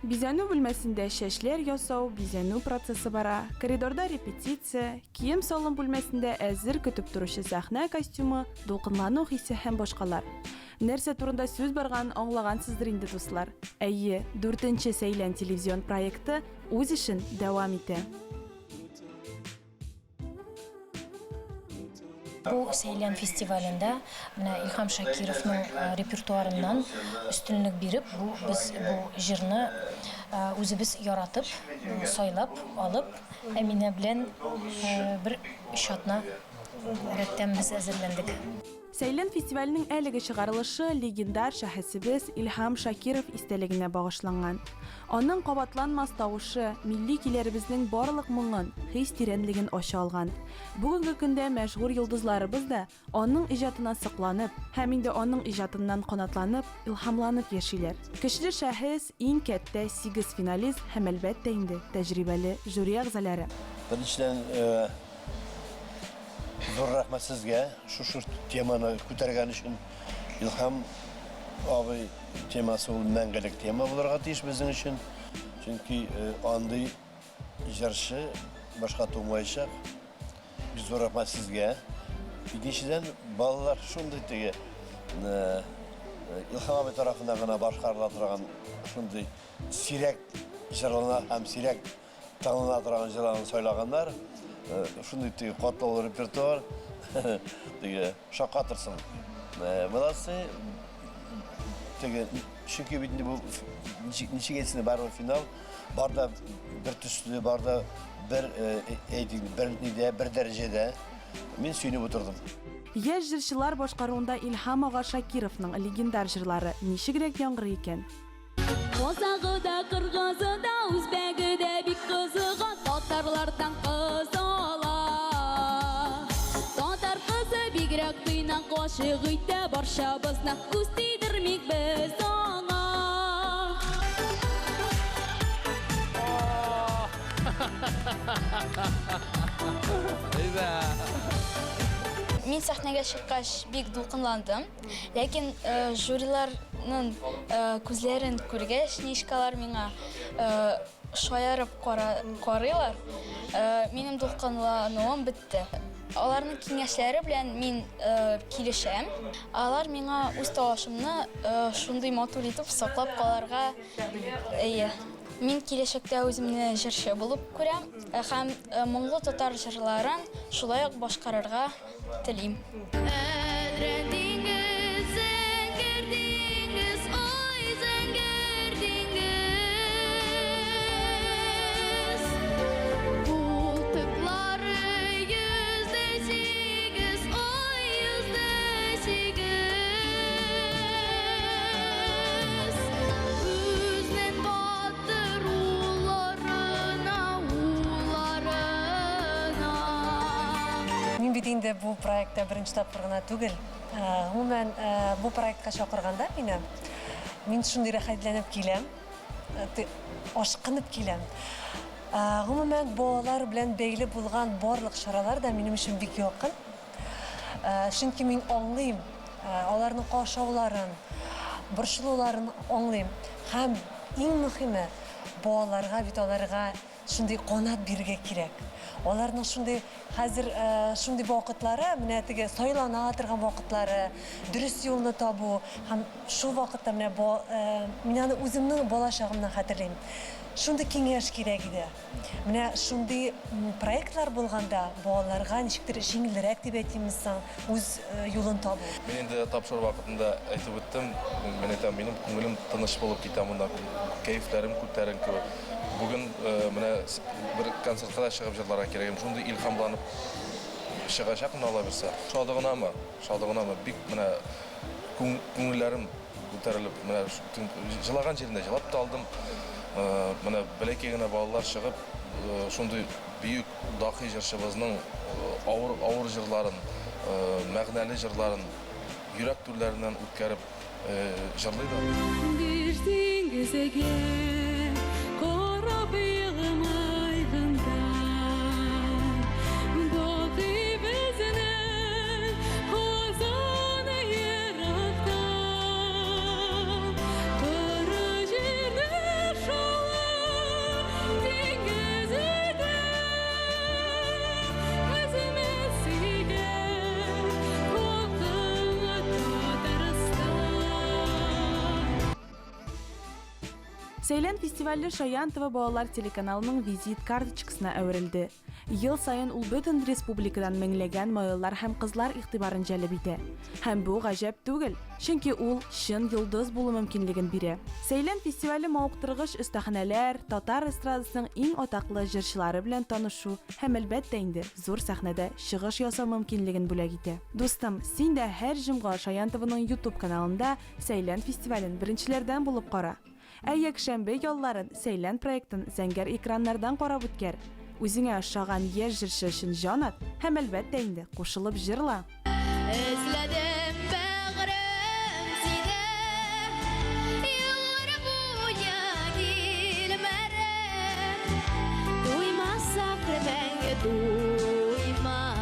Бизәнү бүлмәсендә чәчләр ясау, бизәнү процессы бара, коридорда репетиция, кием-салым бүлмәсендә әзер көтеп торучы сәхнә костюмы, дулкынлану хисе һәм башкалар. Нәрсә турында сүз барганын аңлагансыздыр инде, дуслар. Әйе, дүртенче Сәйлән телевизион проекты үз эшен дәвам итә. Бу Сәйлән фестивалендә менә Илһам Шакировның репертуарыннан өстенлек биреп, бу без бу җырны үзебез яратып, сайлап алып, Әминә белән бер өч атна рәттән без әзерләндек. Сәйлән фестиваленең әлеге чыгарылышы легендар шәхесебез Илһам Шакиров истәлегенә багышланган. Аның кабатланмас тавышы милли көйләребезнең барлык моңын, хис тирәнлеген ача алган. Бүгенге көндә мәшһүр йолдызларыбыз да аның иҗатына сокланып һәм инде аның иҗатыннан канатланып, илһамланып яшиләр. Көчле шәхес, иң кәттә сигез финалист һәм, әлбәттә инде, тәҗрибәле жюри әгъзалары. Беренчедән, Зур рәхмәт сезгә шушы теманы күтәргән өчен. Илһам абый темасы ул мәңгелек тема булырга тиеш безнең өчен. Чөнки э, андый җырчы башка тумаячак. Бик зур рәхмәт сезгә. Икенчедән, балалар шундый теге э, Илһам абый тарафыннан гына башкарыла торган шундый сирәк җырлана һәм сирәк Тыңлана торган җырларны сайлаганнар. Э, шундый теге катлаулы репертуар. Теге шаккатырсың. Э, молодцы. Теге чөнки бит инде бу ничек ничек әйтсен барыбер финал. Бар да бер төсле, бар да бер э, әйтик, бер нидә, бер дәрәҗәдә. Мин сөенеп утырдым. Яшь җырчылар башкаруында Илһам ага Шакировның легендар җырлары ничегрәк яңгырый икән? Казагы да, кыргызы да, үзбәге дә бик кызыга татарлардан кыз ала. Татар кызы бигрәк тыйнак, гашыйк итә барчабызны, күз тидермик без аңа. Мин сәхнәгә чыккач бик дулкынландым. Ләкин жюриларның күзләрен күргәч, ничек алар миңа шаярып карыйлар, минем дулкынлануым бетте. Аларның киңәшләре белән мин килешәм. Алар миңа үз тавышымны шундый матур итеп саклап калырга, әйе. Мин киләчәктә үземне җырчы булып күрәм һәм моңлы татар җырларын шулай ук башкарырга телим. Әдрән диңгез, зәңгәр диңгез, ой, зәңгәр диңгез. Култыклары 108, ой, 108. Үзнең батыр улларына, улларына. Мин бит инде бу проектта беренче тапкыр гына түгел. Гомумән, бу проектка чакырганда мине, мин шундый рәхәтләнеп киләм, ашкынып киләм. Гомумән, балалар белән бәйле булган барлык чаралар да минем өчен бик якын. Чөнки мин аңлыйм, аларның каушауларын, борчылуларын аңлыйм. Һәм иң мөһиме, балаларга бит аларга Шундый канат бирергә кирәк. Аларның шундый хәзер шундый вакытлары, менә теге сайлана торган вакытлары, дөрес юлны табу һәм шул вакытта менә мин аны үземнең бала чагымнан хәтерлим. Шундый киңәш кирәк иде. Менә шундый проектлар булганда балаларга ничектер җиңелрәк дип әйтимме соң, үз юлын табу. Мин инде тапшыру вакытында әйтеп үттем, мин әйтәм, минем күңелем тыныч булып китә монда, кәефләрем күтәренке. Бүген менә бер концертка да чыгып җырларга кирәк. Шундый илһамланып чыгачакмын, Алла бирсә. Шады гынамы? Шады гынамы? Бик менә күңелләрем күтәрелеп, менә җылаган җирендә җылап та алдым. Менә бәләкәй генә балалар чыгып, шундый бөек дахи җырчыбызның авыр авыр җырларын, мәгънәле җырларын йөрәк түрләреннән үткәреп, Җырлыйлар. Биш диңгезгә карап елмайганда, Бакый безнең Казан еракта. Коры җирне шау. Сәйлән фестивале Шаян ТВ балалар телеканалының визит карточкасына әверелде. Ел саен ул бөтен республикадан меңләгән малайлар һәм кызлар игътибарын җәлеп итә. Һәм бу гаҗәп түгел, чөнки ул чын йолдыз булу мөмкинлеген бирә. Сәйлән фестивале мавыктыргыч остаханәләр, татар эстрадасының иң атаклы җырчылары белән танышу һәм, әлбәттә инде, зур сәхнәдә чыгыш ясау мөмкинлеген бүләк итә. Дустым, син дә һәр җомга Шаян ТВның YouTube каналында Сәйлән фестивален беренчеләрдән булып кара! Ә якшәмбе ялларын Сәйлән проектын зәңгәр экраннардан карап үткәр. Үзеңә ошаган яшь җырчы өчен җан ат һәм, әлбәттә инде, кушылып җырла! Эзләдем, бәгърем, сине, Еллар буе тилмереп. Туймас ахры мәңге туймас.